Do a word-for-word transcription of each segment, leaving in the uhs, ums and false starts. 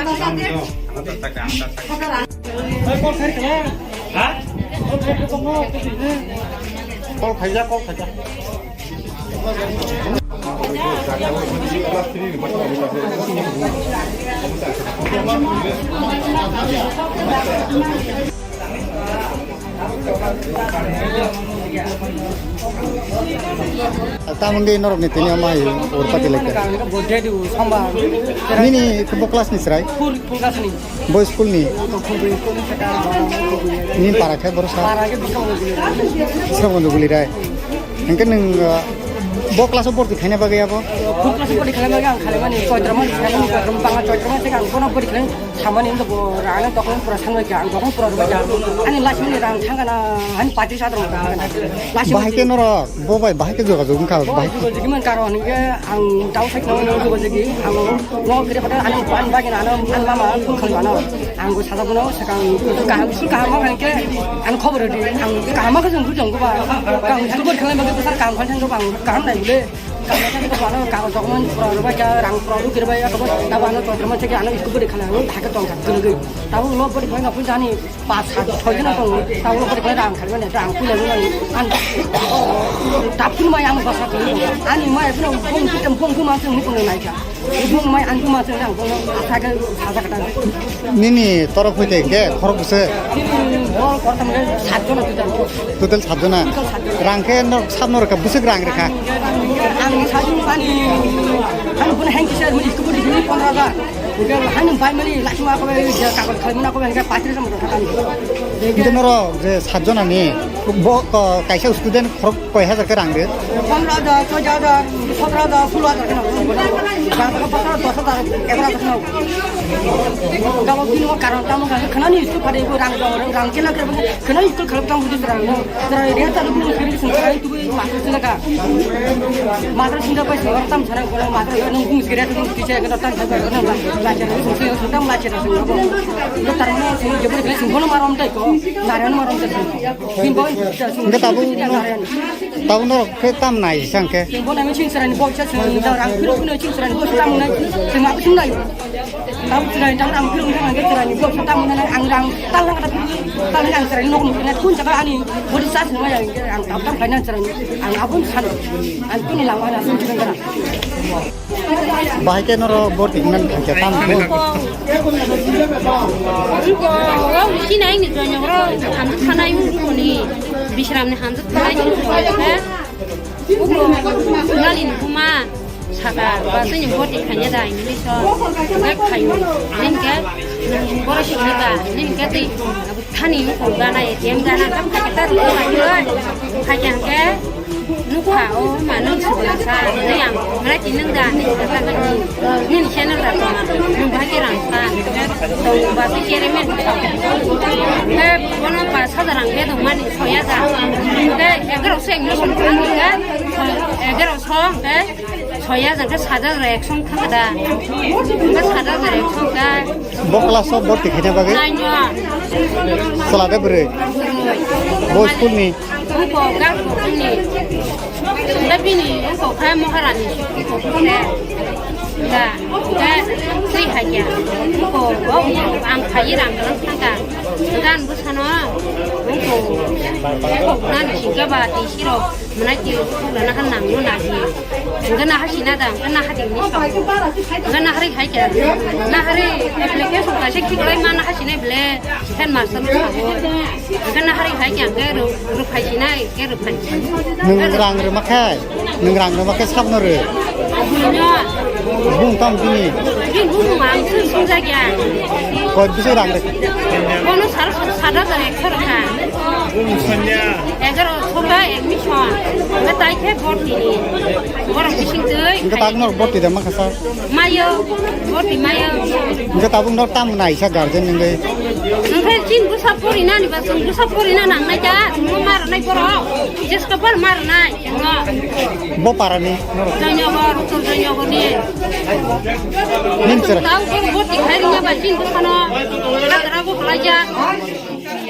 Kol khaijak, kol khaijak. Tamungdi norokni tini omo hai urpati lai kha. Nini khe bo class ni chwrai? Bo school ni? Nini para khe borok sa? Bisramganj Gulirai. Hingke nwng, uh, bo class o borti khaina bagwi abo? Bo class o borti khaina bagwi ang khalimani Choitra mas, khalimani Choitra mas, bangla Choitra mas ang bono borti khaina samani wngkha bo rang tokon pura sanbai kha, ang tokon pura rwbai kha. Ani last minute rang thangkha na, ani patris adrong thangkha na. Last minute. Bahai khe norok, bo bai bahai khe jogajog wngkha, bo bahai khe jogajog wngkha karon hingke ang dao sai khna wngkha jogajog, ang no kiri kota ani pan bagwi na ano, ani mama khali ano. Ang bo sajak bono sakang kaham, kaham ma khe ang khobor di, ang kaham ma khe jong bujong ba. Ang khobor khalai bagwi bwsar kaham khan thang ba, ang kaham nai bole. Kaham thang ba ano kaham document pura rwbai kha, rang pura rw kiri bai kha, tabo ano Choitra mas se ano school bwrwi khalai ang thaka tong kha, kwrwgwi. Tabo lo bwrwi khalai na pun jani pas sat soi jona tong, tabo lo bwrwi khalai rang khalai mane rang pula rw mani. An tap kun mai ang basa khalai ani mai kuno bong kitam bong kuma se ni kuno nai kha. Bung mai ang kuma chang ang bung asa ke saja kata. Nini torok hoite ke khorok bwswk? Bol kortam ke sat jona total. Total sat jona. Total sat jona. Rang khe nok sab no rwkha bwswk rang rwkha? Ang sajung pani. Ang pun hang kisa muni kubur di pondro hajar. Udah hang bai mani laki ma ko be kagol khai muna ko be patir sama kata. Itu norok je sat jona ni bo ko kaisa student khorok Koi hajar khe rang rw? Pondro hajar, soi hajar, sotro hajar, sulo hajar khe nango. Rang taka bosor dos hajar, egaro hajar khe nango. Gabo bini o karon tamo kha khe khwnani school phade bo rang rong rang chela khe khwnani school khalok tamo bujui rang no. Jara ria ta bini kiri sung kha tu master sila ka. Master sinda pai sung tam sana ko master nung bung kiri tu tu che ko tam sana ko na la che sung sung tam la che sung ko. Ko tar mo sung je bini sung ko marom dai ko. Naran marom dai. Bini bo. Hingke tabuk Tabuk norok khe tam nai sang khe. Bo nang ching srani bo cha srani da rang phiro phino ching srani bo tam nai. Sing ma sing nai. Tabuk srani da rang phiro phino nang srani bo tam nai ang rang tal nang kata tal nang srani nok nok nang kun jaga ani bo sa sing nai ang tab tam kai nang srani ang abun san ang kuni lang ana sing sing kara. Bahai khe norok borti hwnmani thangkhe tamo khe? Iko, iko, o sinai ni joinok rok hamjak thanai wngkoni, Bisram ni hamjak thanai ni joinok khe, uko nali ni buma saka ba sini borti khanya da English o, khe khayo, nin khe, borok sikni ba, nin khe tei, Thani wngkha gana A T M gana tam kha khe ta rwkha khe oi. Kha khe ang khe nukha o ma nung sibla sa nai ang mara ki nung da ni ta ta ni nini channel da tong nung bahai khe rang sa tong ba se kere me khe bono pas hajar rang khe tong mani soi hajar khe egaroso admission kha khe egaroso khe Soi hajar khe sat hajar ekso wngkha da. Hingke sat hajar ekso wngkha. Bo class o borti khaina bagwi? Nine o. Chwla de bwrwi? Bwrwi. Bo school ni? Wngkha o Gangpur ni. Da bini wngkha o khe Maharani. Da. Da. Twi hai khe. Wngkha o ang phaiwi rang rang thangkha. Gan bwsano. Wngkha o. Wngkha o nani singkhe ba twi sirok. Mwnai twi rana kha nangno nahi. Hingke naha sina da, hingke naha di hinwi sao. Hingke naharwi hai khe, naharwi application kaisa khiklai ma naha sinai ble headmaster sao. Hingke naharwi hai khe hingke rw-, rwphai sinai, hingke rwphai sinai. Nwng rang rwma khe, nwng rang rwma khe sabno rw. Buino. Bung tamo bini? Bini bung ang sung sung jakya. Koi bisi rang rw? Bono sal sal sat hajar ekso rwkha. Bung sanya. Egaroso ba admission. Hingke tai khe borti ni. Borok bising twi. Hingke tabuk norok borti da ma kha sa? Mayo. Borti mayo. Hingke tabuk norok tamo naisa guardian hingke? Hingke chini bwsa pori nani ba chwng bwsa pori na nang nai kha. Chwngno ma rwnai borok. Jesko bar ma rwnai. Chwngno. Bo para ni? Joynagar, Uttor Joynagar ni. Nini chwrai? Tau borok borti khai rwna ba chini bwsano. Hagra bo khlai jak.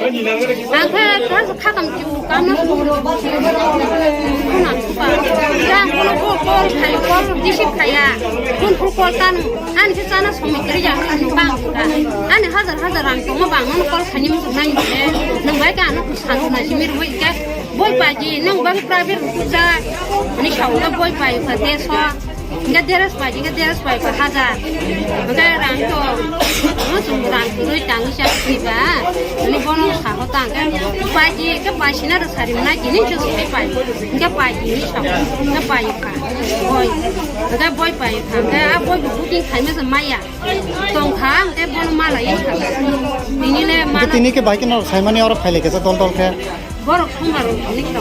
Ang khe kha-, khakam kibu kamna songro. Khuna supa. Ya, kono ko call khai, call receive khaya. Kun kun call tanu. Ani khe chana somoi kiri ya, ani bang ka. Ani hajar hajar rang tongma bang, nono call khaini muchung nai ni. Nang bai ka ano sanu na jimi roi ka. Boi paji, nang bai private ja. Ani khaula boi pai ka de so. Hingke dress pai, hingke dress pai pa hajar. Hingke rang to, no, chwng rang kwrwi tangwi chak thwiba. Ani bono saho ta hingke pai di, hingke pai sina rw sari mwnai, tini chwng sari pai. Hingke pai di, hingke pai pha. Boi. Hingke boi pai pha. Hingke a boi bo booking khaima se maya. Tong kha, hingke bono mala ye kha. Tini le mala. Tini ke bai ke no saimani oro phaile kesa dol dol khe. Borok sombar rok thangwi kha.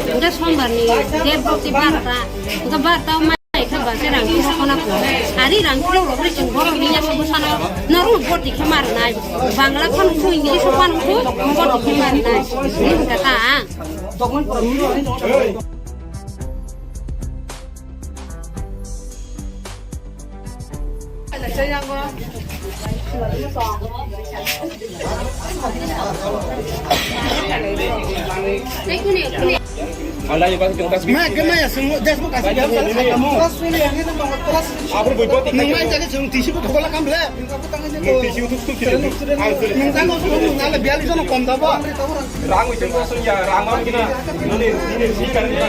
Hingke sombar ni date bo se barta. Hingke barta o mai khe ba se rang kisa khona kho. Ari rang kilo rok ri chwng borok ni yaso bwsano norok no boti khe mar nai. Bangla khon khu, English khon khu, boti khe mar nai. Ni hingka ta ang. Ma, ke ma ya, sung, das mo kasi biar sa kamu. Nung mai jaga sung tisi ko thokola kam le. Nung tisi ko thuk thuk thuk. Nung tang ko sung nung ala biar jono kom dabo. Rang ucen ko sung ya, rang ma kina. Nini, nini, sikar ni.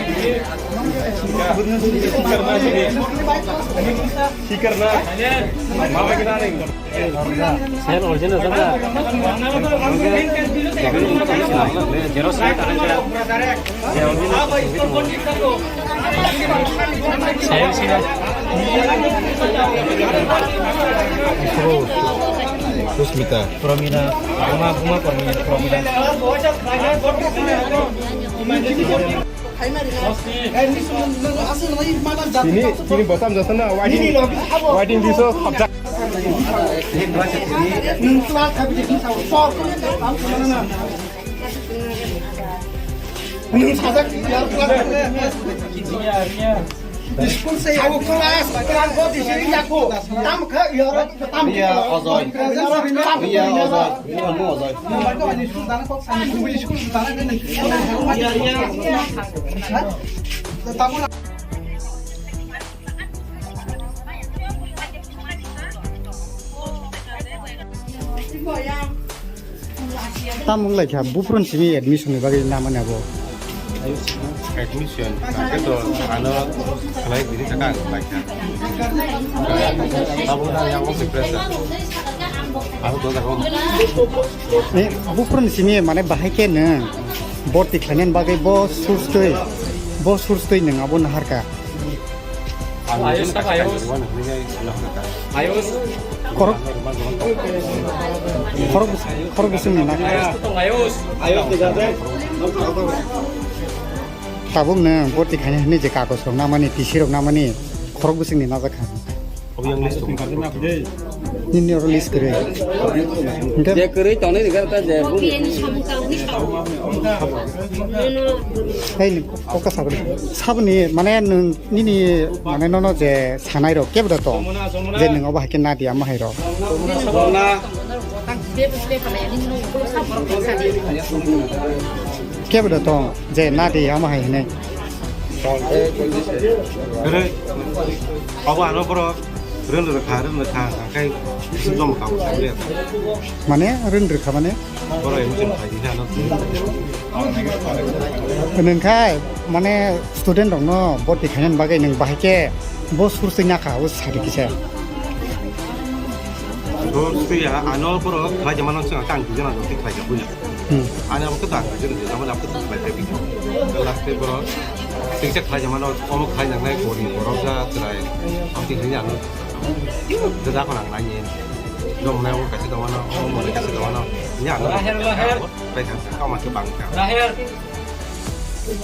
Sikar na, sikar na. Mama kina ni. Sen original sana. Xerox na. Sen sih. Susmita. Promina. Buma, buma Promina, Promina. Tini, tini botam jasa na, waiting, waiting list o habjak. Nung class habjak ni sao, sor ko ni sao, nung sajak, yar class. School se yako class, class ko di sini yako. Tam kha yar, tam. Iya, Ojoi. Iya, Ojoi. Iya, mo Ojoi. Tamung lai kha, buphuru ni simi admission ni bagwi namani abo. Admission, ake to ano khlai bini kaka ang lai kha. Abo na yang mo pressure. Abo to jago. Ni buphuru ni simi mane bahai khe nung borti khlainani bagwi bo source twi, bo source twi nung abo naharka. Ayos, tak ayos. Ayos. Khorok, khorok bus-, khorok busung ni na. Ayos, tong ayos. Ayos, tidak ada. Tabuk nung borti khaina hinwi je kagoj rok namani, T C rok namani, khorok busung ni najak kha. Obo yang list tong. Nini oro list kwrwi. Hingke? Je kwrwi tongnai ni gana ta je. Hei, ni kokta sagri. Saboni, mane, nwng, nini, mane, nono je sanai rok kebo da tong? Je nwng obo hai khe nadi ama hai rok. Kebo da tong? Je nadi ama hai hinwi. Kwrwi. Obo ano borok rwng rwkha, rwng rwkha, hwnkhe jom kha bo sabre. Mane rwng rwkha mane? Borok emotion khai di ano. Nwng khai mane student rokno borti khainani bagwi nwng bahai khe bo source twi nakha, o sadi kisa. Source twi ya, ano borok khlai jamano chwng kang di jana jok khlai ja buya. Hmm. Ani abo khe tak, jeng jeng abo khe tak bai bai. Last day borok tingsa khlai jama no, omo khlai nang nai, kori borok ja chwrai. Abo khe hini ano. Jeda ko nang nai ni. Dong nai, omo kaisa dong ano, omo mole kaisa dong ano. Ni ano. Bai kha, kau ma khe bang kha.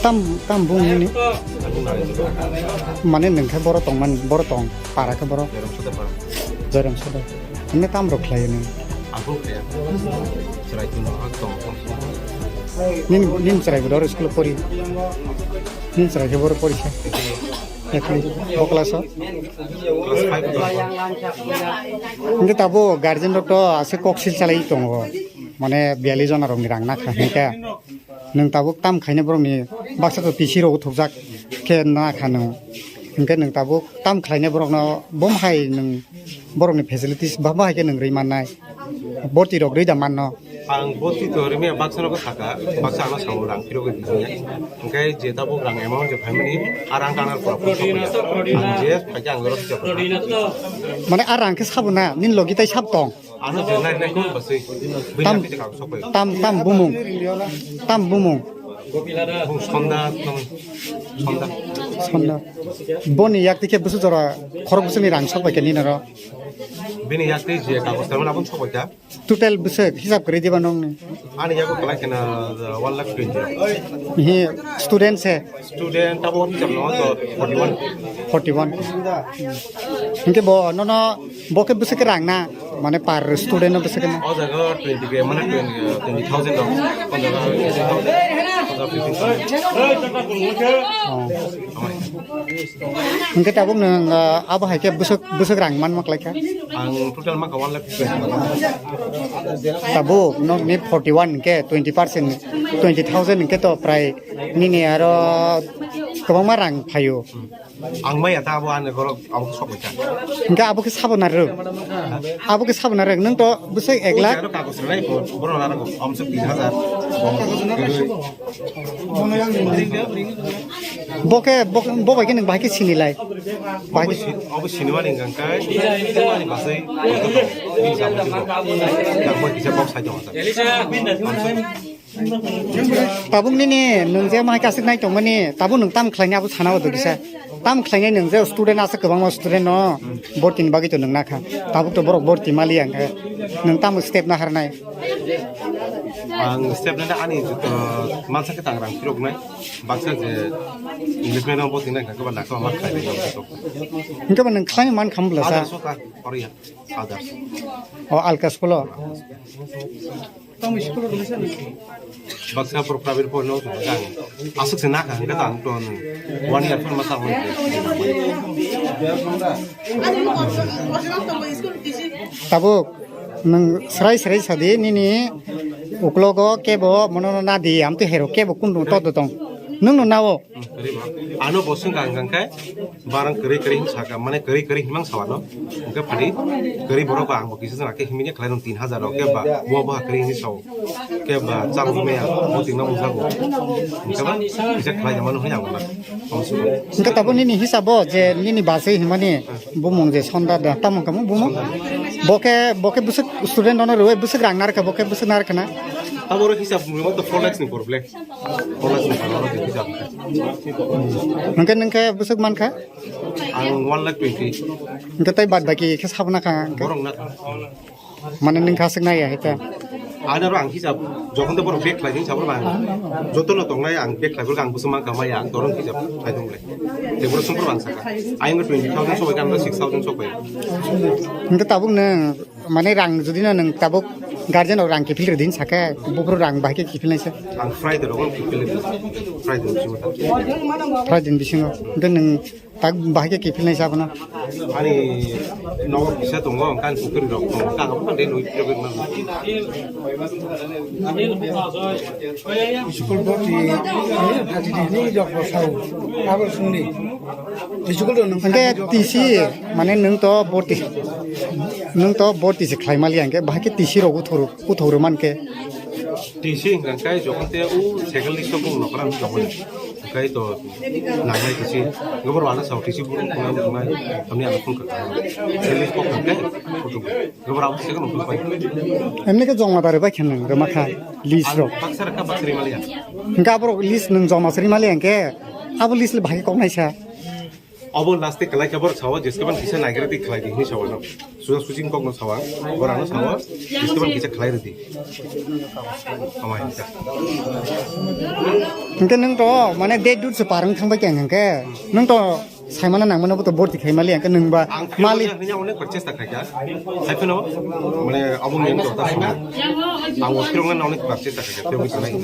Tam, tam bung ni. Mane nwng khe boro tong man, boro tong, para khe boro. Joram Sodar para. Joram Sodar. Hwnwi tam rok khlai nw? Ang bo khlai ya. Chwrai tong no, ang tong tong. Nin, nin chwrai bo dor school pori. Nin chwrai khe boro pori kha. Ekli, bo class o. Class five o. Hingke tabo guardian rok to ase kok sil chalai tongo. mane biyalli jona rokni rang nakha hinkhe nwng tabuk tam khainai borokni baksa to T C rok uthukjak khe nakha nwng, hinkhe nwng tabuk tam khlainai borokno bom hai nwng borokni facilities ba bahai khe nwng rwi mannai, borti rok rwi da manno. Ang borti to rimi baksa no saka, baksa ano sao rang phiro ke dinya. Hingke je tabuk rang amount je family arang kanar pura pura sokya. Ang je phaikhe ang lorok sokya. Mane a rang khe sabo na, nin logi tai sab tong. Ano je nai nai kon basui. Tam, tam, tam bumung. Tam bumung. Bung sonda, sonda. Sonda. Boni yak tikhe busu jora khorok busu ni rang sok bai khe nini ro. Bini yak tei je kagos tamani abon sok bai kha. Total bwswk hisab kwrwi diba nokni? Ani yago kwlai kheno, uh, one lakh twenty. Hi student se? Student abo hisab no to forty one. Forty one. Hinkhe bo nono bo khe bwswk rang na? Mane per student no bwswk na? O jaga twenty ke mane twenty, uh, twenty thousand dong. O jaga twenty thousand, o jaga fifteen thousand. Oh. Amai. Hingke tabuk nwng, ah, abo hai khe bwswk, bwswk rang manma khlai kha? Ang total manka one lakh twenty. Tabuk nokni forty one hingke twenty percent, twenty thousand hingke to prai nini aro kwbangma rang phaio. Ang maya ta abo ani borok abo sok kha. Hingke abo khe sabo narwk. Abo khe sabo narwk. Nwng to bwswk ek lakh. Aro kagos rwnai ko, borok narwk ko, amsuk tin hajar. Bo khe, bo, bo bai khe nwng bahai khe sini lai? Bahai khe Obo si-, obo sinimani hwnkha khe, ani basai, bini sabuk twibo. Yang bai kisa kok sai tongo. Tabuk nini nwng je mahai kasik nai tongmani, tabuk nwng tam khlaini abo sana o do kisa. Tam khlainai nwng je student asa kwbangma student no bortini bagwi to nwng nakha. Tabuk to borok borti mali ang khe. Nwng tamo step na harnai? Ang step nana ani, uh, mansa khe tangrang phiroknai. Baksa je English medium bo tingna kha ba nakha ma khai ni. Hingke ba nwng khlai man kham bwlasa? Others o ta, oro ya. Others. O alka school o. Baksa pro private po no kang. Asuk se nakha hingke tang to nwng. One year phan ma ta. Tabuk. Nwng srai srai sadi nini uklogo kebo mono no nadi amtwi hero kebo kundu todo tong nwng no nao. Ano bo swngkha ang khe barang kwrwi kwrwi hin saka mane kwrwi kwrwi hinmang sawano hwnkhe phadi kwrwi borok ang bo kisa jora khe himini khlai rw tin hajar rok khe ba bo bo kwrwi hinwi sao khe ba chang meya bo tingna mungjago hwnkhe ba kisa khlai mano hwnwi ang. Hwnkhe tabuk nini hisabo je nini baswi himani bumung je Sonda da, tamo wngkha bumung? Bo khe, bo khe bwswk student rokno rwui bwswk rang narwkha, bo khe bwswk narwkha na? Abo oro hisab rwui to four lakhs ni problem. Four lakhs ni problem oro hisab. Hwnkhe nwng khe bwswk mankha? Ang one lakh twenty. Hwnkhe tei bad baki khe sabo nakha hwnkhe? Borok nakha. Mane nwng kha swk nai ya hai ta. Ani aro ang hisab, jokhon to borok bag khlai di, hisab oro ang joto no tongnai ang bag khlai borok ang bwswk mang kha maya ang torong hisab khlai tong le. Tei borok song borok ang saka. Ayang twenty thousand sobai kan six thousand sobai. Hwnkhe tabuk nwng mane rang jodi no nwng tabuk guardian rok rang kiphil rw din saka, buphuru rang bahai khe kiphil nai sa. Ang Friday rogo kiphil rw din. Friday ni bisingo ta. Friday ni bisingo. Hwnkhe nwng Tak bahai khe kiphilnai se abono. Ani nogo kisa tongo, hwnkhe ani pukri rok tongo, hwnkhe ang abono de nui phirogwi mano. School boti, ani phatidi ni rok bo sao, abo sungdi. School rok nung Hwnkhe T C, mane nwng to boti, nwng to boti se khlai mali hwnkhe bahai khe T C rok uthoro, uthoro mankhe. T C hwnkhe jokhon te u second list o bung nokra wng tongmani. Hwnkhe to nangnai T C. Gobor wala sao T C bung khungnai, khungnai, hamni ano phone kha. Second list kok hwnkhe, photo. Gobor abo second phone pai. Emni khe joma dare bai khe nwng rwma kha list rok. Baksa rwkha, baksa rwmaliya. Hwnkhe aborok list nwng joma se rwmaliya hwnkhe abo list le bahai kok naisa. Obo last e kwlai khe borok sao, jeske ban kisa naigra di khlai di hinwi sao ano. Suja suji kok no sao, borok ano sao, jeske ban kisa khlai rw di. Amai hinka. Hwnkhe nwng to, mane, date dut se par wng thang bai khe hwnkhe, nwng to saimano nangmano bo to borti khai mali, hwnkhe nwng ba Ang mali. Phirogna hwnwi ang onek bar chesta khai kha. Hai phano, mane, abo nwng to ta swngo. Ang o phirogna onek bar chesta khai kha, phirogwi sanai.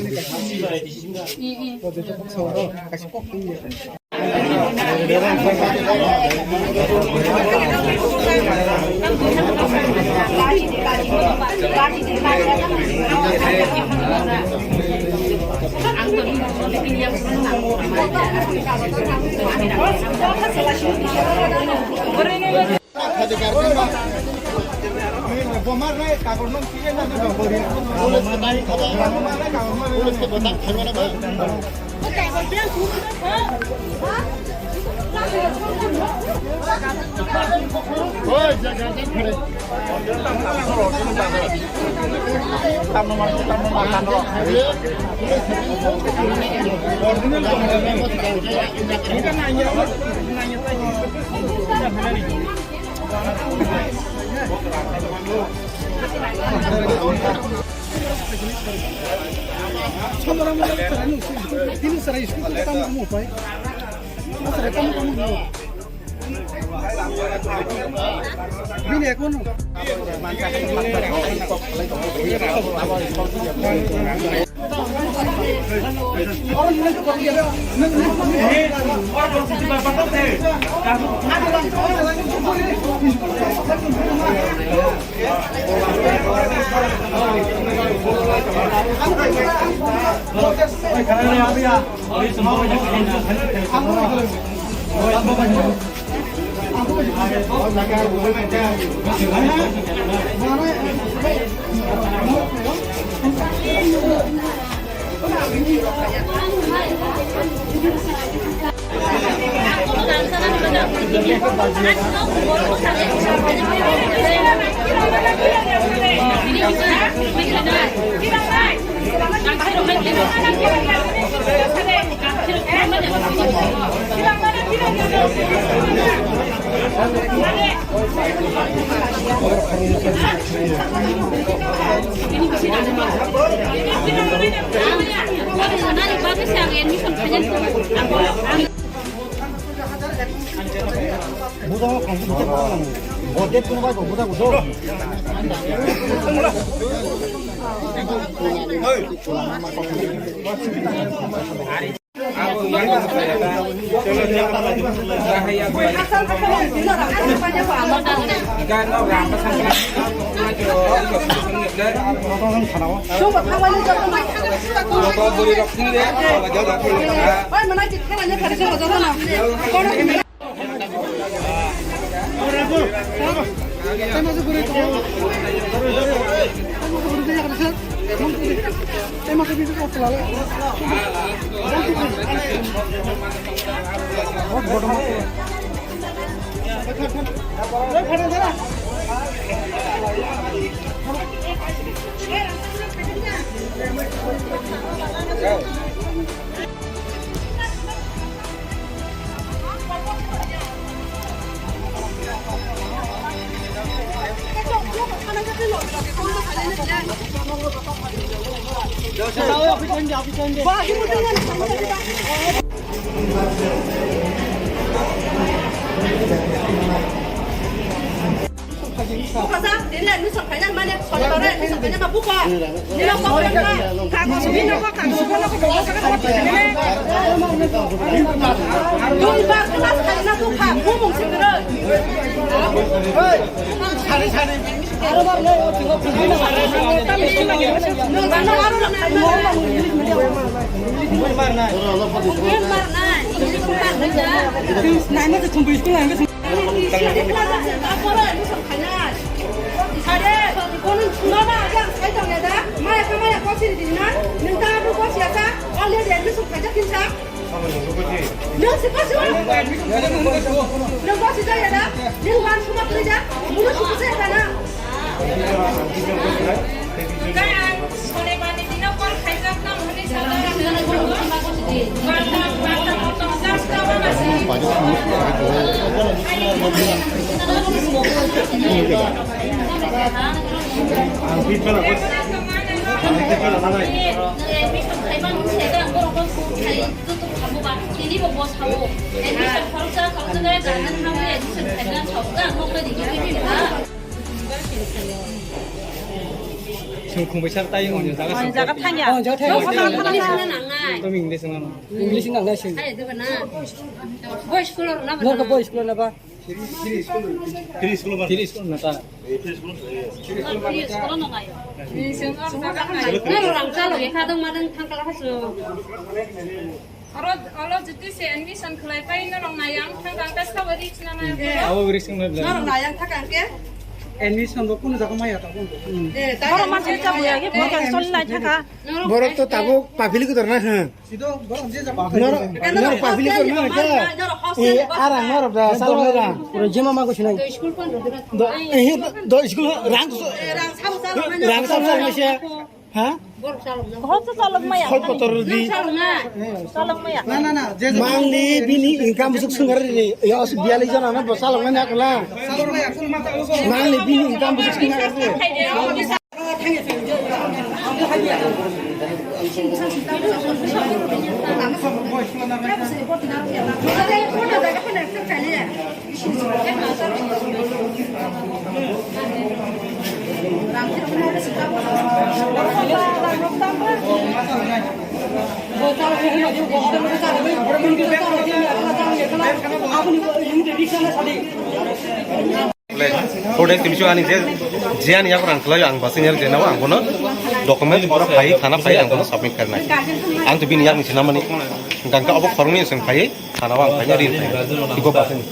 Bukha sa, dinle admission khaina mane, sonibar admission khaina ma bukha. Nino kok khaina, kagos bini kok, kagos bini kok, kagos bini kok. Dui bar class khaina bukha, bumung sikre. Sari, sari. Nung bano aro lang khaina. English mar nai, English mar nai. Nai ma se thumbu school ang. Khungbai sar tai, oh, jaga sar. Jaga thangya. Oh, jaga thangya. Tong English nang nai. English nang nai sing. Hai, deba na. Boys school na ba. Nor ka boys school na ba. Three school ba. Three school na ta. Three school na ngai. Ni sing ang jaga ngai. Na rang chalo ye khadang madang thang kala hasu. Oro, oro juti se admission khlai pai norok nayang thang kang ka sabo risk na nai. Abo risk na. Norok nayang thang kang ke? Admission bo kuno jaga maya ta bo. Eh, ta norok ma se ta bo ya ke bo ka sol lai thaka. Borok to tabuk public dor na ha. Sido borok je jaga. Norok, norok public dor na ha. Eh, ara norok da sal ra. Pura jema ma go sinai. Do, eh, do school rang so. Rang sabo sabo. Rang sabo sabo. Ha? Hot to chalok maya. Hot kotor di. Chalok maya. Na, na, na. Mangni bini income busuk sungar ni. Ya os biali jana na bo chalok na kala. Mangni bini income busuk sungar ni. Four days ni bisingo ani je, je ani yaphang ang khlaio, ang basing yer jenao ang bono document pura phai, thana phai ang bono submit khainai. Ang to bini yakni sinamani, hingkha abo khoroknwi chwng phai. Thana o ang khaina rin khaina. Iko ba sini.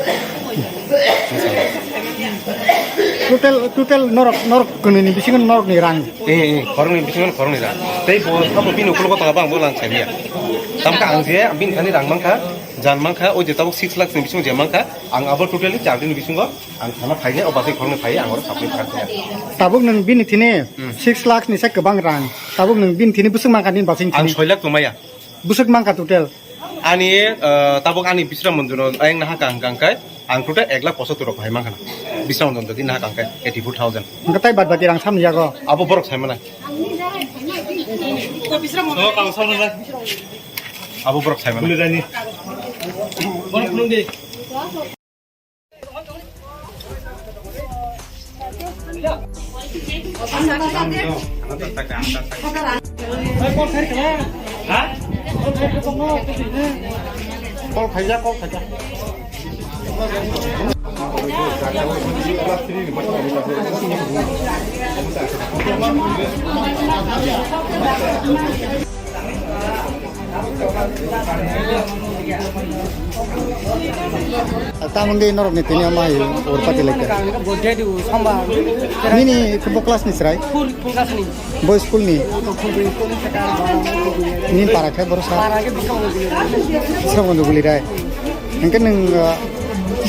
Total, total norok, norok kwnwi ni bisingo norok ni rang. Eh, eh, khoroknwi bisingo khoroknwi rang. Tei bo sabo bini ukologo tongma bang bo lang saiya. Tamkha ang je bini thani rang mankha, jan mankha, o je tabuk six lakhs ni bisingo je mankha, ang abo totally char din ni bisingo ang thana phainai, o basai khoroknwi phai, ang oro submit khainai. Tabuk nwng bini thini Hmm. six lakhs ni se kwbang rang. Tabuk nwng bini thini bwswk mankha nini basing Ang thini. Soi lakh tongmaya. Bwswk mankha total. Ani, ah, tabuk ani bisra monjuro ayang naha kang kang kai, ang total ek lakh pochottor rok hai mankha na. Bisra monjuro di naha kang kai eighty four thousand. Hingke tai bad baki rang samni yago. Abo borok sai manai. Abo borok sai manai. Kol khaijak, kol khaijak. Tamoni norok ni tini ama hai urpati lekha. Nini kebo class ni chwrai? Full, full class ni. Bo school ni? Full school ni. Nini para khe borok sa? Para khe Bikram Guli. Bikram Guli rai. Hingke nwng, uh,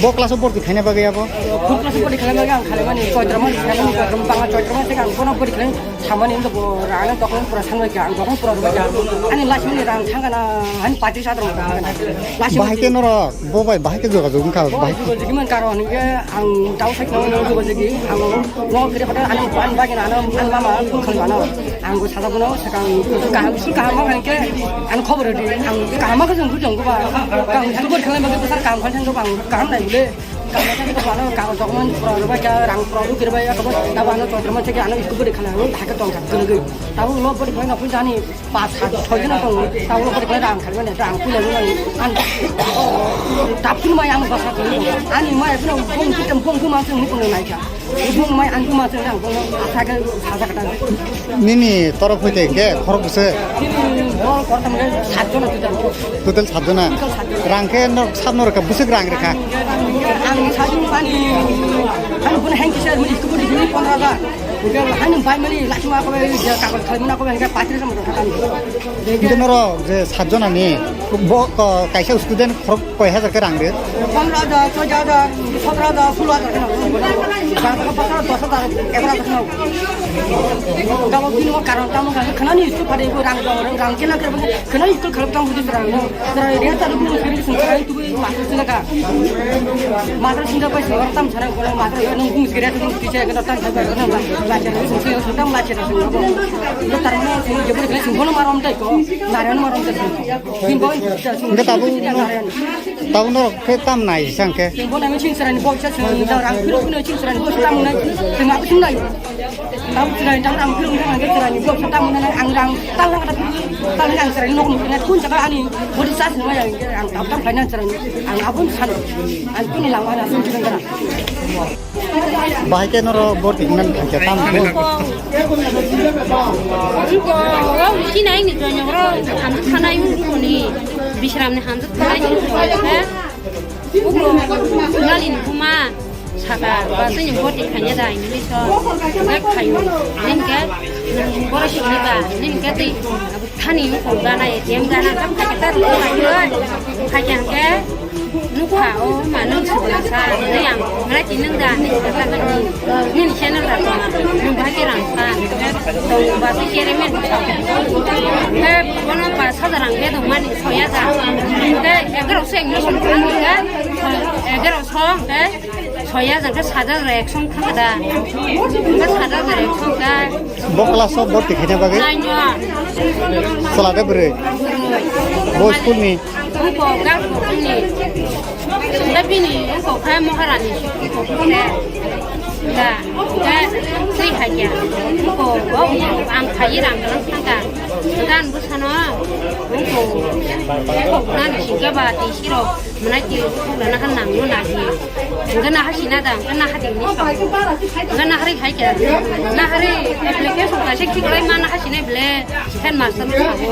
bo class o borti khaina bagwi abo? Full class o borti khaina bagwi ang khalimani Chaitra mas, khalimani Chaitra mas, bangla Chaitra mas theke ang bono borti khaina samani hinto bo rang dokon pura sanbai kha, ang dokon pura rwbai kha. Ani last minute rang thangkha na, ani patrish adrong thangkha na. Last minute. Bahai khe norok, bo bai bahai khe jogajog wngkha, bo bahai khe jogajog wngkha karon hingke ang dao sai khna wngkha jogajog di, ang no kiri hotel ani ban bagwi na ano ani mama khon bano. Ang bo sajak no sakang kaham sul kaham ma khe ang khobor di ang kaham ma khe jong jong ba kaham sul bor khalai ma khe sar kaham khan thang ba kaham nai le kaham thang ba ano kaham jok man pro ba kya rang pro kir ba ya ko ta ba ano to man che ano sul bor khalai ang ha ka tong ka kene ge ta lo bor khalai na pun jani pas sat choi jana tong ta lo bor khalai rang khalai ne rang khalai an tap kun ma yang ba sa ani ma ya no bong kitam bong ma chung ni ko nai ka. Bung mai ang kuma chang bung asa ke asa kata. Nini torok hoite ke khorok bwswk? Bol kortam ke sat jona total. Total sat jona. Total sat jona. Rang khe nok sat norok bwswk rang rwkha? Ang sat jona pani. Ang pun hang kisa muni kubur di pondro hajar. Udah hang bai mani laki ma ko be kagol khalmuna ko be patir sama kata. Hingke norok je sat jona ni bo, ko, kaisa student khorok koi hajar khe rang rio? Pondro hajar, choudo hajar, sotro hajar, solo hajar khe rang rio. Bang khe bosor dos hajar, egaro hajar khe rang rio. Gabo bini o karon tamo khe khwnani school phari ko rang rong rang khe na khe khwnani school khalok tamo bujui rang rio. Jara ria ta lu bini kiri sung khe tu bui master sila ka. Master sila pai sung tam sana ko master nung bung kiri tu bung kiri khe tam sana ko. Hwnkhe tabuk, tabuk norok khe tam nai sa hwnkhe? Bo nang chwng chwraini bo sa chwng da rang phirok phirok chwng chwraini bo sa tam nai. Chwng abo chwng nai. Tam chwraini tam rang phirok phirok hwnkhe chwraini bo sa tam nai. Ang rang tal lang kata tal lang chwraini nok nang kun jaga ani bodi sas nai ang tam tam khaina chwraini. Ang abun san. Ang kuni lang ana sun chwng da. Bahai khe norok borti hwnna thangkhe tamo khe? Wngkha, wngkha, wngkha, sinai ni joinok rok hamjak thanai wngkha ni, Bisramni hamjak thanai wngkha khe, Nalini buma saka, ba chini borti khaina da, ini so, khayo, ini khe, borok sini ba, ini khe tei, Thani wngkha gana A T M gana tam khaikhe ta rwkha khaikhe nukha o ma nung sibla sa nai ang mrai ti nung da nai ta ta nung nini channel da tong nung bahai khe rang sa tong ba se chairman sa ke bono pas hajar rang be dong mani soya da ke egarok se admission kha ke egarok song ke Soya jang khe sat hajar ekso wngkha da. Wngkha sat hajar ekso wngkha. Bo class o borti khaina bagwi? Nine o. Chwla de bwrwi? Bwrwi. Bo school ni? Wngkha girls school ni. Da bini wngkha khe Maharani school ni. Da. Da. Twi hai kya. Wngkha bo ang khai rang rang thangkha. Gan bwsano wngkha. Wngkha nani singkhe ba tei sirok. Mwnai twi rana khan nang no nagi. Hwnkhe naha sina da, hwnkhe naha twi ni sa. Hwnkhe naha ri khai khe. Naha ri application kaisa khiklai ma naha sinai ble headmaster no sabo.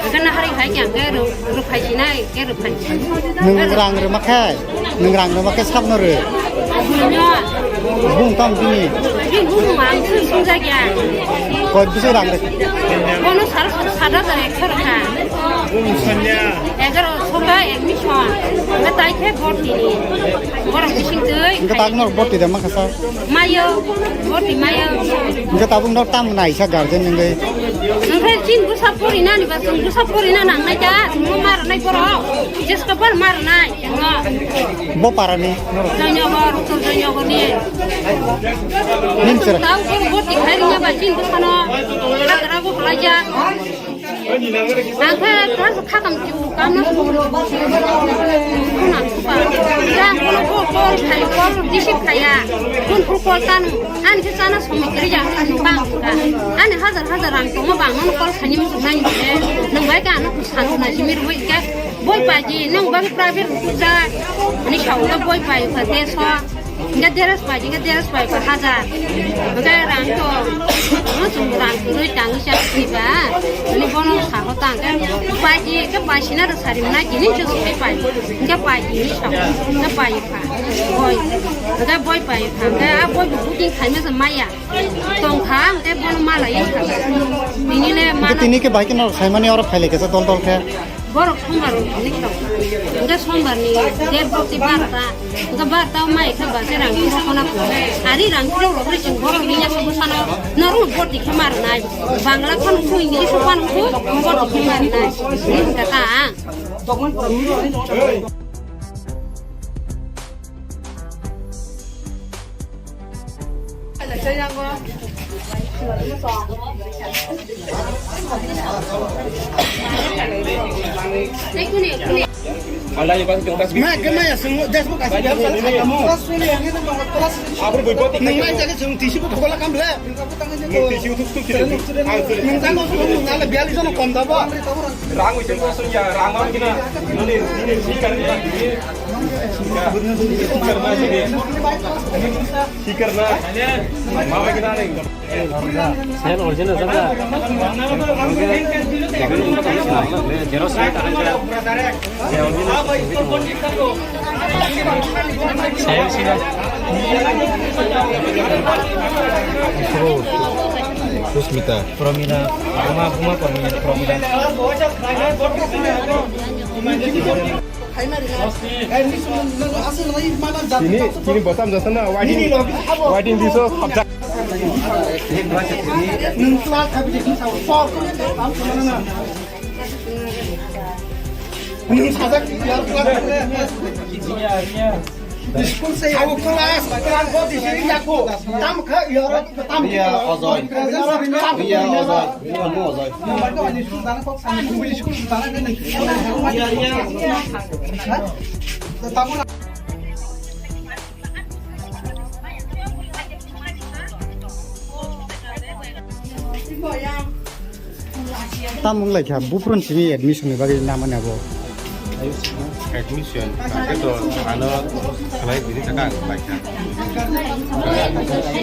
Hwnkhe naha ri khai khe hwnkhe ru, ru khai sinai, khe ru khai sinai. Nwng rang rwma khe, nwng rang rwma khe sabno rw. Buino. Bung tong bini. Bini bung ang sung sung jakya. Koi bisi rang rw. Bono sal sat hajar ekso rwkha. Bung sanya. Egarosho ba admission, hwnkhe tai khe borti ni. Borok bising twi. Hwnkhe tabuk norok borti da mankha sa? Mayo, borti mayo. Hwnkhe tabuk norok tamo naisa guardian wngwi? Hwnkhe chini bwsa porinani ba chwng bwsa porina nangnai da, chwngno ma rwnai borok. Jesko bar ma rwnai, chwngno. Bo parani? Joynagar, Uttor Joynagar ni. Nini chwrai? Tabuk borok borti khai rwya ba chini bwsano. Hagra bo khlaijak. Ang khe kha-, khakam chu kamna sung. Khuna supa. Yang kono ko call khai, call receive khaya. Kun phuru call tanu. Ani khe chana somoi kwrwi ya, ani bang kha. Ani hajar hajar rang tongma bang mano call khaini muchung nai ni khe. Nwng bai khe ano sanu na simi rwui khe. Boi paji, nwng bai private ja. Ani sao boi pai kha de so. Hingke dress pai, hingke dress pai pa hajar. Hingke rang to, no chwng rang kwrwi tangwi chak si ba. Ani bono saho tang ke pai di, ke pai sina da sari mwnai, tini chwng si pai. Hingke pai di ni sa, hingke pai pha. Boi, hingke boi pai pha, hingke a boi bo booking khai ma sa maya. Tong kha, hingke bono mala ye kha. Tini le mano. Tini ke bai ke no sai mani oro phai le ke sa dol dol khe. Borok sombar ni thani kha. Hingke sombar ni date borok tei barota. Hingke barota o mai khe ba khe rang kilo khona kho. Ari rang kilo rok ri chwng borok ni ya sobo sano. Norok borti khe mar nai. Bangla khon khu, English khon khu, borti khe mar nai. Ni hingka ta ang. Ma, kema ya, sung, das buka, das buka, kamu. Abro boy boy. Nang mai jadi sung tisi ko thokola kam le. Nang tisi utuk tuk kiri. Nang tanggo sung, nang le bialis jona kom dabo. Rang ujung ko sung ya, rang mau kina. Nini, nini, nini, nini. Sikar na. Sikar na. Mama kina ning. Sen original jaka. Xerox ni ta. Sen sila. Susmita. Promila. Buma, Buma Promila. Promila. Tini, tini botam jasa na, waiting, waiting diso, sabjak. Nung sajak, ya, class. School se. School class, class bo di sini aku. Tam kha, iya, tam. Iya, Ojoi. Iya, Ojoi. Iya, amo Ojoi. Iya, iya. Tam wng lai kha, buphuru simi admission ni bagwi namani abo. Admission, hake to ano khlai bini thaka ang khlai kha.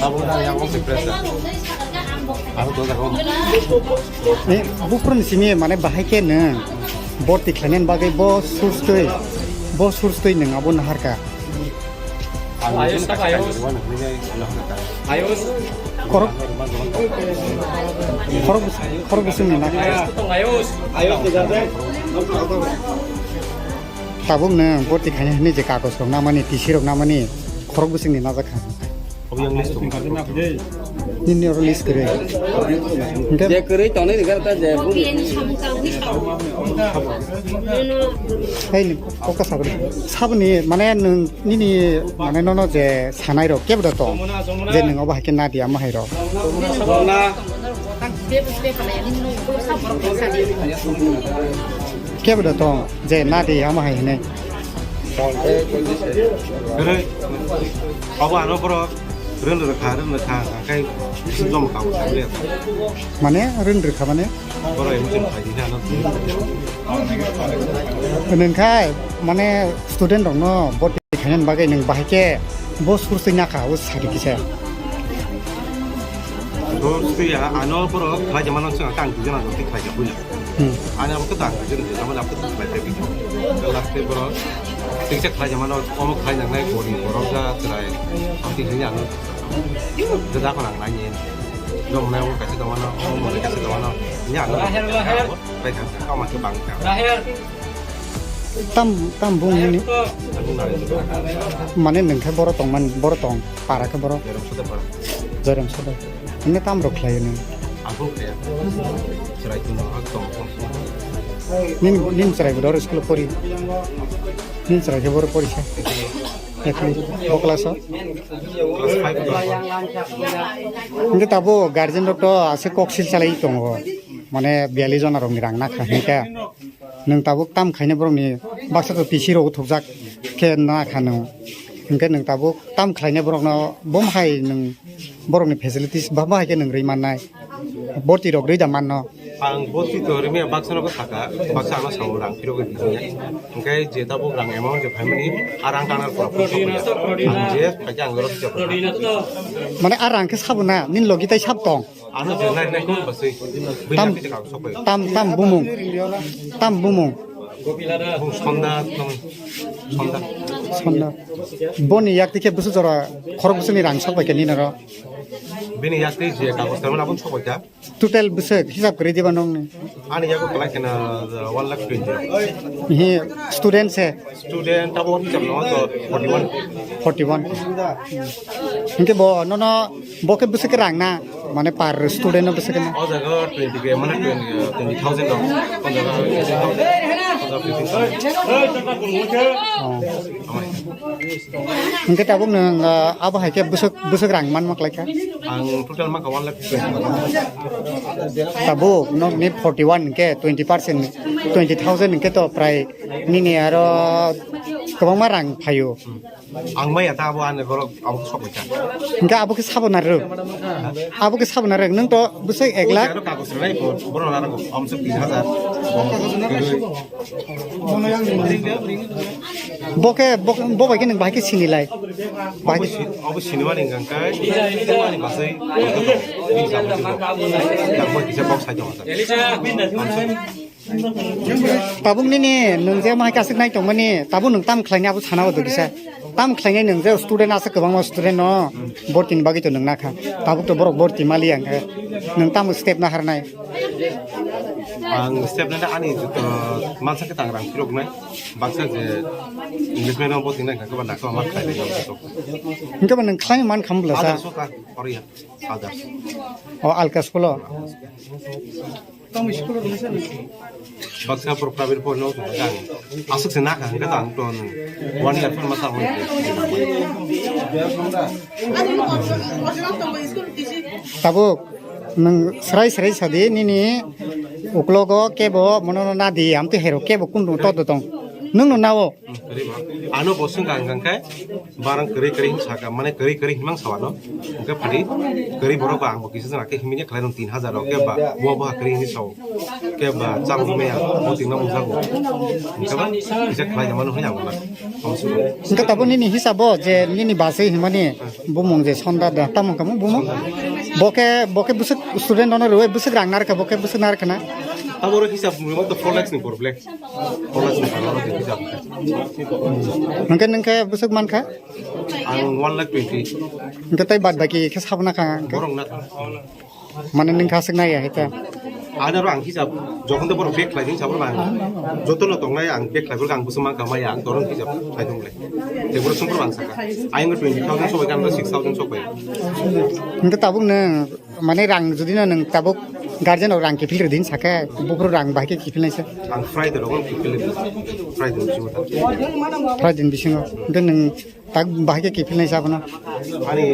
Abo na yang wng se pressure. Abo to jago. Eh, buphuru simi mane bahai khe nwng borti khlainani bagwi bo source twi, bo source twi nwng abo nahar kha. Ayos tak ayos. Ayos. Khorok, khorok, khorok bwswngni na. Ayos tong ayos. Tabuk nwng borti khaina hinwi je kagoj rok namani, T C rok namani khorok bwswngni najak kha. Obo yang list tong. Nini oro list kwrwi. Hingke je kwrwi tongnai ni gana ta je bumi. Hei ni, kokta sabri. Sabni, mane nwng nini, mane nono je sanai rok kebo da tong. Je nwng obo hai khe nadi ama hai rok. Kebo da tong, je nadi ama hai hinwi. Kwrwi. Obo ano borok rwng rwkha, rwng rwkha, hwnkhe bisi jom kha, mane rwng rwkha mane? Borok emotion khaidi na, ano. Nwng khai, mane student rokno borti khainani bagwi nwng bahai khe bo source twi nakha, o sadi kisa. Source twi ya, ano borok khlai jamano chwng kang twijana joti khlai jabuya. Hmm. Ani abo khe dang khe jodi jama abo khe dang khe bikho. Last tei borok tiksa khlai jama no omo khlai nang nai bori borok ja chwrai. Abo twi khlai ano. Jada ko nang nai ni. Jom nai omo kaisa dama no, omo kaisa dama no. Ni ano. Bai kha kama khe bang kha. Tam, tam bung ni. Mane nwng khe boro tong man, boro tong, para khe boro. Joram soda para. Joram soda. Hwnwi tam rok khlai nw? Ang phuru khlaiya. Chwrai tongno, ang tong tong. Nin, nin chwrai bo doro school pori. Nin chwrai khe boro pori sa. Ekli, bo class o? Class five class. Hingke tabo guardian rok to ase kok sil chalai tongo. Mane biyali jona rok ni rang nakha hingke. Nwng tabuk tam khainai borokni baksa to T C rok thokjak khe na kha nwng. Hinkhe nwng tabuk tam khlainai borokno bom hai nwng borokni facilities ba bahai khe nwng rwi mannai. Borti rok rwi da manno. Ang borti to rwmaya baksa no sakha, baksa ano sao rang phirogwi bijiya. Hinkhe je tabuk rang amount je phaimani a rang tangna pura pura sokya. Ang je phaikhe ang rok je. Mane a rang khe sabo na, nini logi tai sab tong. Ano je nai nai kon basui. Tam, tam, tam bumung. Tam bumung. Bung sonda, tong, sonda. Sonda. Boni yak tikhe busu jora khorok busu ni rang sok bai khe nini ro. Bini yak ti je kagos termon abon sok bai kha. Total busu hisab kri diba nong ni. Ani yago kalai kena one lakh twenty. Hi student se. Student abo hisab no to forty one. Forty one. Hinkhe bo nono bo khe bwswk rang na mane per student no bwswk na. O jaga twenty ke mane twenty, twenty thousand dong. O jaga fifteen thousand. O jaga fifteen thousand. Oh. Amai. Hinkhe tabuk nwng abo hai khe bwswk bwswk rang man ma klai kha. Ang total ma kha one lakh twenty. Tabuk nokni forty one hinkhe twenty percent twenty thousand hinkhe to prai nini aro kwbangma rang phaio. Ang maya ta abo ani borok abo sok kha. Hinkhe abo khe sabo narwk. Abo khe sabo narwk. Nwng to bwswk ek lakh. Aro kagos rwnai bo borok narwk amsuk tin hajar. Bo khe bo bo bai khe nwng bahai khe sinilai. Bahai khe si-, abo sinimani hwnkha khe sinimani basai. Bini sabuk siko. Tamo kisa box sai tongo. Tabuk nini nwng je mai kasik nai tongmani, tabuk nwng tam khlaini abo sana o dogisa. Tam khlainai nwng je student asa kwbangma student no bortini bagwi to nwng nakha. Tabuk to borok borti mali ang khe. Nwng tamo step na harnai. Ang step na ani joto mansa khe tangrang phirok nai. Baksa je English medium borti nai kha ba nakha ma khlainai. Hinkhe ba nwng khlai man kham bla sa. Ada soka, Korea, ada. O alka school o. Baksa pro private po no ka. Asuk se na ka hangka ta ang ton one year phone masa hoi. Tabuk, nwng srai srai sadi nini uklogo kebo mono no nadi, amtwi hero kebo kundu to tong. Nwng no nawo. Ano bosong gang gang kai. Barang kwrwi kwrwi hin saka, mane kwrwi kwrwi hin mang sawano. Hwnkhe phadi kwrwi borok ba ang bo kisa jora khe himini khlai rong tin hajar rok khe ba bo bo ha kwrwi hin sao. Khe ba chang me ya bo tin na mung jago. Hwnkhe ba kisa khlai jamano hin ang na. Hwnkhe tabuk nini hisabo je nini baswi himani bumung je Sonda da tamung kamu bumung. Bo khe bo khe bwswk student ono rwui bwswk rang narwkha bo khe bwswk narwkha na. Abo ro hisab mo to four lakhs ni por black. Four lakhs ni por black hisab. Hwnkhe nwng khe bwswk mankha? Ang one lakh twenty. Hwnkhe tei bad baki khe sabna kha hwnkhe? Borok na kha. Mane nwng kha swk naiya hai ta? Ano ro ang hisab, jokhon to borok bag khlai di hisab ro ang. Joto no tongnai ang bag khlai borok ang bwswk mankha maya ang torong hisab khlai tong le. Tei borok song borok ang saka. Ayang twenty thousand sobai kan six thousand sobai. Hwnkhe tabuk nwng mane rang jodi no nwng tabuk guardian rok rang kiphil rwdi sakhe buphuru rang bahai khe kiphil naisa. Ang Friday rogo kiphil rwdi. Friday ni bisingo ta. Friday ni bisingo. Hwnkhe nwng Tak bahai khe kiphilnai sa bono. Ani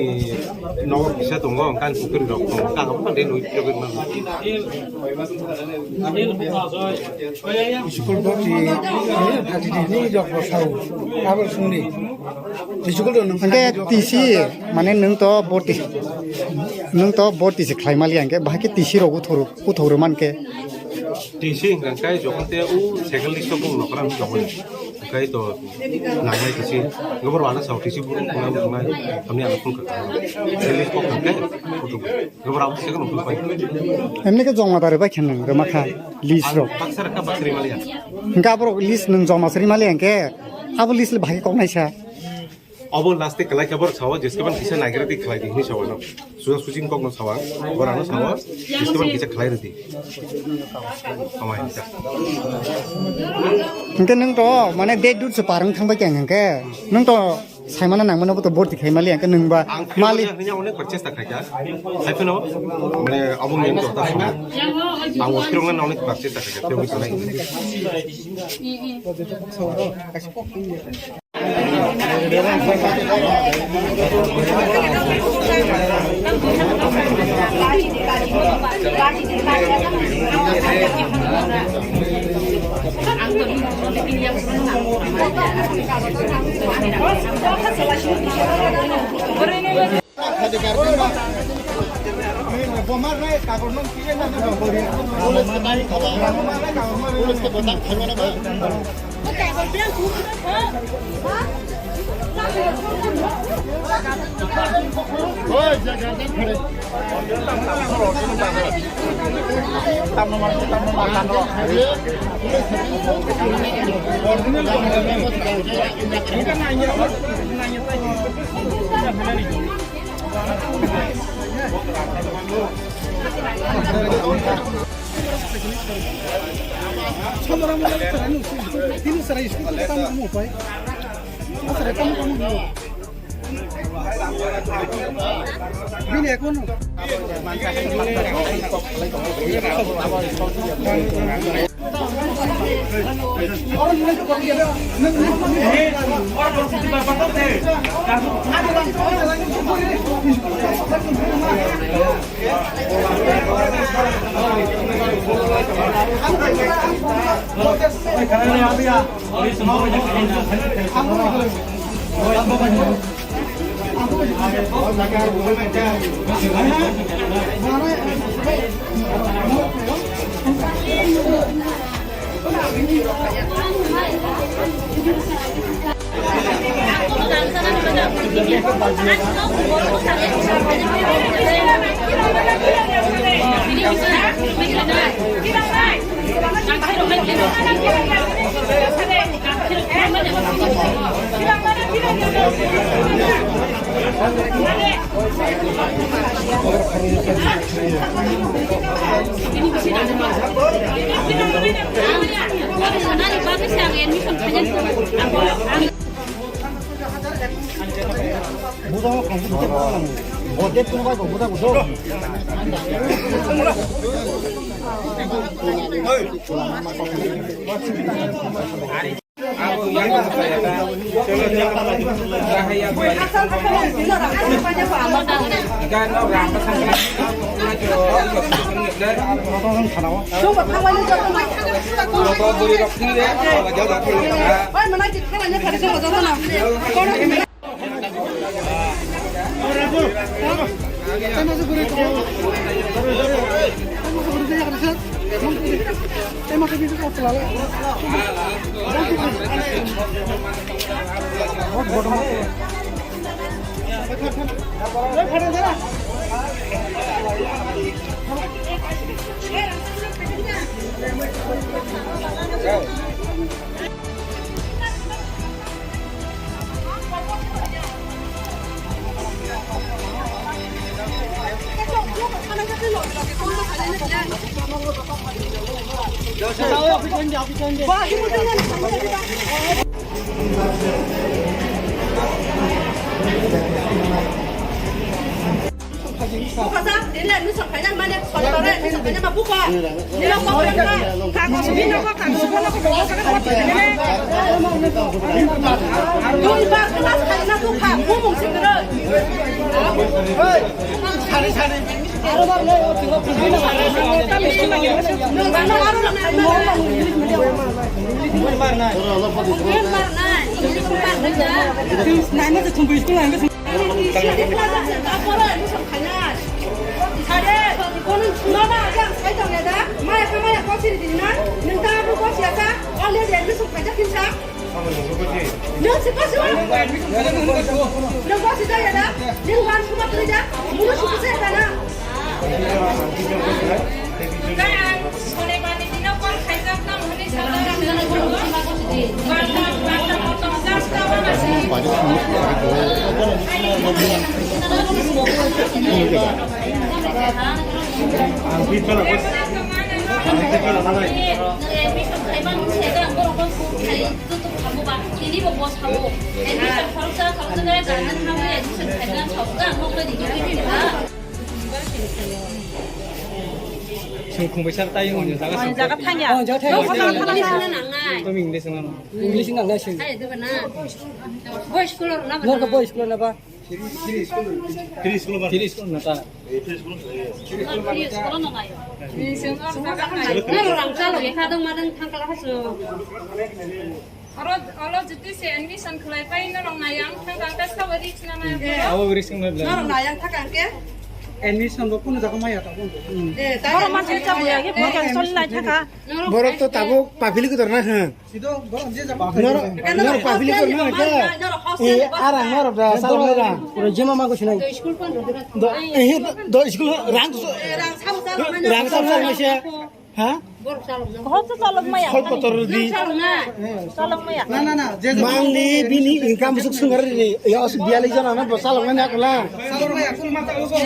nogo kisa tongo, hwnkhe ani pukri rok tongo, hwnkhe ang phano de nui pukri man. School boti, eh, thati di ni rok bo sao. Abo sungni. School do nung Hwnkhe thati di tisi, mane nwng to boti, nwng to boti se khlai mali hwnkhe, bahai khe tisi rok uthoro, uthoro man khe. Tisi hwnkhe jokhon te u second list o bung nokra hwnkhe. Hwnkhe to nangnai tisi, gobor wana sao tisi buru khuna khuna, hamni ano phone kha. Release kok hwnkhe, photo. Gobor abo tisi kono phone pai. Emni khe joma dare bai khenang, rwma kha, list rok. Baksa rakha, baksa rimaliya. Hwnkhe aborok list nwng joma se rimaliya hwnkhe, abo list le bahai kok naisa. Abo last e kwlai khe borok sao, jeske ban kisa naigra di khlai di hinwi sao ano. Suja suji kok no sao, bora no sao, jeske ban kisa khlai rwdi. Ama hinsa. Hwnkhe nwng to, mane, date dut se par wng thang bai khe hwnkhe, nwng to saimano nangmano bo to borti khai mali, hwnkhe nwng ba Ang mali. Phirmani hwnwi onek bar chesta khaikha. Hai phano, mane, abo ngen to ta phano. Ang o phirmani onek bar chesta khaikha, phirmani sanai. Nung si kosi wa? Nung kosi jaya da? Nung wan suma tuli da? Munu suku se da na? Sonimani dino call khaijak tamo hwnwi sajak. Barta, barta kotor just tamo na si. Ang pizza na bos. Ang pizza na mana. Admission khaimani se da, borok kok khai. Tini bo bos habo. Admission khoroksa, khoroksa khe ganani habo, admission khaina khoroksa, ang nokle digi twi twi ha. Sung khumbai sar tai on jaga. On jaga thangya. On jaga thangya. Admission nangnai. Kami English nang. English nang nai sing. Hai, dobe na. Boys school na ba? Nor ka boys school na ba? Free school. Free school na ta. Free school na ngai. Nor rang chalo ye khadong madang thangkala hasu. Oro, oro juti se admission khlai pai norok nai ang thang kang ka sabo risk na nai. Abo risk na bla. Norok nai ang thang kang ke? Admission bo kuno jaga maya ta bo. Eh, ta norok ma se chabo ya ke, bo cancel nai thaka. Borok to tabuk public dor na han. Norok, norok public dor na ke? Eh, ara norok da salo ra. Pura jema ma ko sinai. Do, eh, do school rang so, rang sab sab nai se. Ha? Hot to chalok maya. Hot kotor di. Chalok maya. Na, na, na, je, je. Mangli bini income busuk sungar re. Ya os biali jana na bo chalok maya kula.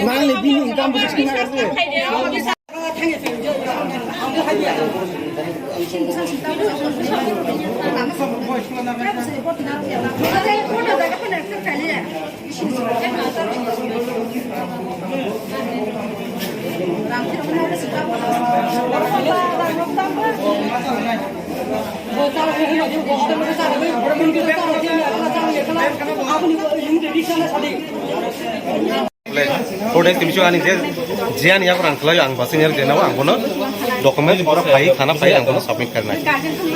Mangli bini income busuk sungar re. Four days ni bisingo ani je, je ani yago rang khlaio, ang basing er jenao, ang bono document borok phai, thana phai, ang bono submit kharnai.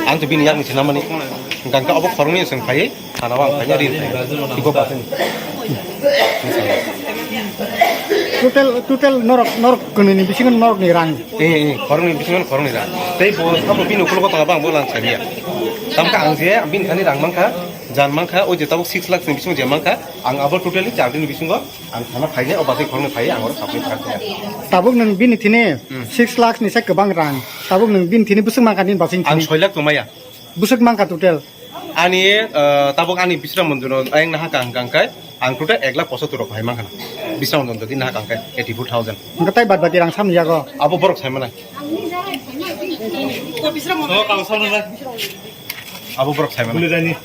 Ang to bini yakni sinamani, hingkha obo khoroknwi chwng phai, thana o ang phai ri phai. Ibo basing. Total, total norok, norok kwnwi ni bisingo norok ni rang. Eh, eh, khoroknwi bisingo khoroknwi rang. Tei bo sabo bini ukulgo tong abang bo lang sabiya. Tamkha ang je, bini thani rang mankha, jan mankha, o je tabuk six lakhs ni bisingo je mankha, ang abo totally char din ni bisingo. Ang thana phainai, o basai khoroknwi phai, ang oro submit kha kha. Tabuk nwng bini thini Hmm. six lakhs ni se kwbang rang. Tabuk nwng bini thini bwswk mankha nini basai Ang thini? Soi lakh tongmaya. Bwswk mankha total? Ani, eh, tabuk ani Bisram Mandir no ayang naha kang kang kai, ang total ek lakh pochattor rok phai mankha na. Bisram Mandir di naha kang kai eighty four thousand. Hwnkhe tai bad badi rang samni yago? Abo borok sai manai. Abo borok sai manai.